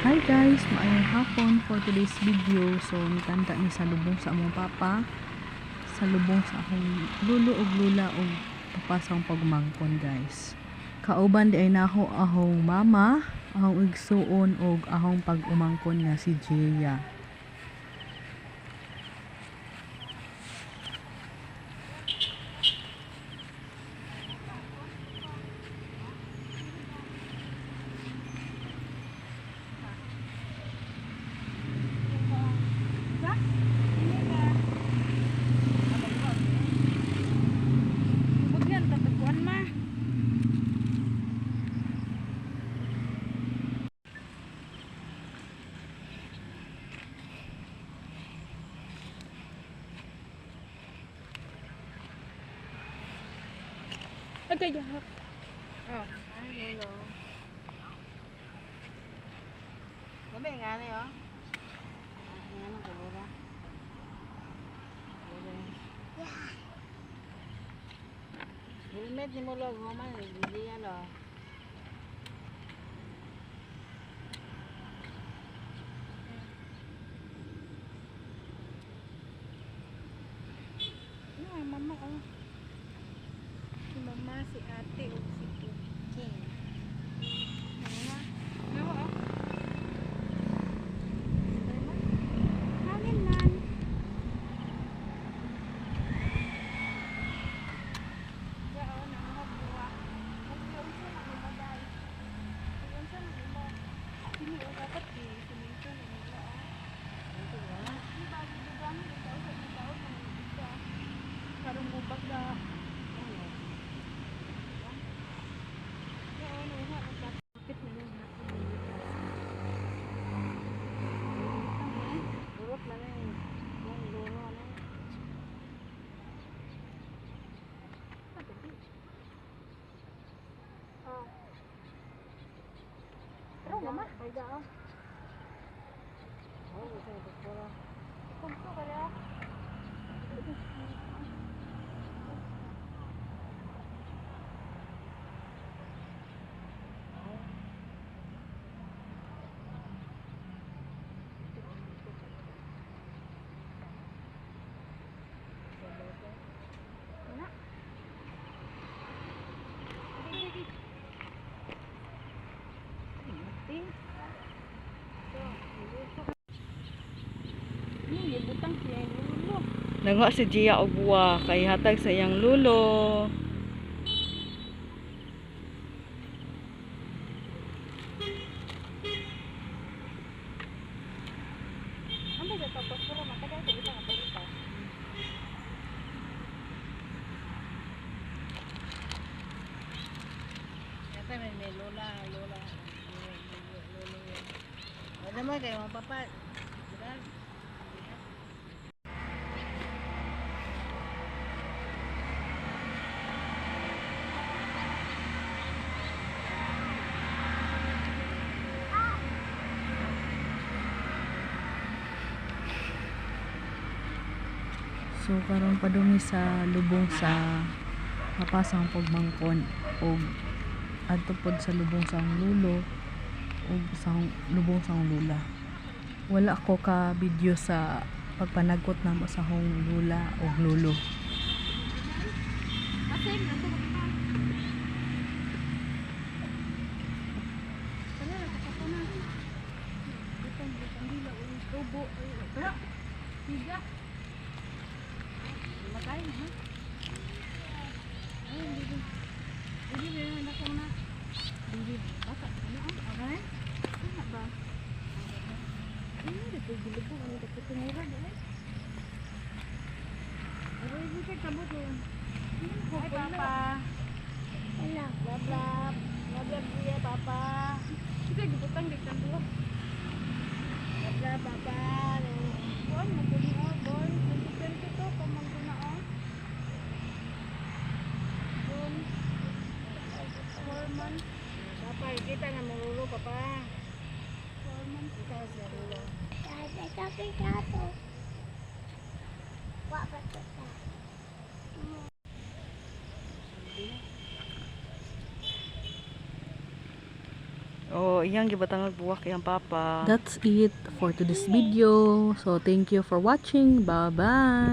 Hi guys, maayong hapon for today's video. So, mitanda ni sa lubong sa among papa, sa lubong sa akong lulo ug lula ug papa sa akong pagmangkon, guys. Kauban di ay naho ahong mama, ahong igsuon ug ahong pag-umangkon nga si Jia. Bugyan, tataguan ma. Agay, yahak. Oh, ay, lolo. Gabi, nga na yun. Ah, nga na, kulura. Kulura. Helmet ni mo log, human, hindi yan, oh. Ano ang mama oh. Si mama, si ate, o si King. Ano na? Ano oh? Hangin man. Ya, oh, nanguha buwa. Magkaunsa na ni Maday. Magkaunsa na ni mo. Sini, oh, dapat di siminto na nila, oh. Di ba, gidugangan, ikaw sa ikaw, kung isa. Karong mubag na. Ya, oh, nanguha, nagkapit na yun, ha? Durot na na yun. Yung dulo na yun. Oh. Pero mama, Ay, da, oh. Oh, gusto nito puro. kumpo ka na. Wala. Butang siya lulo. Nanguha si Gia og buwa kay hatag sa iyang lulo. Ang ba tapos pero matagal ko isa nga palipas. Yata may lola, lola, lolo, lolo yun. O naman kayo mga papa. Diba? So karon padumi sa lubong sa papa sa akong pagmangkon og adto pod sa lubong sa akong lulo ug sa akong lubong sa akong lula. Wala ko ka video sa pagpanagot namo sa akong lula ug lulo. Asin, nato ka pa. Kana na ka na. Butang butang dila o tubo. Pero higa. Matay na ha. Ay, hindi. Hindi na na ko na. Hindi bata ano ah? Okay. Ano ba? Ay, hindi ko gilubo ano ko tumura di. Pero hindi siya kabot eh. Hi, Papa. Wala. Love, love. Love, love, kuya, Papa. Sige, gibutang di kan duha. Love, love, Papa. Buwan mo ko niya, boy. 2022 pa man ko na oh. June. 4 months. Papa, kita na mo lulo, Papa. 4 months. Kita na siya lulo. Oh, iyang gibatangag buwak iyang papa. That's it for today's video. So thank you for watching. Bye-bye.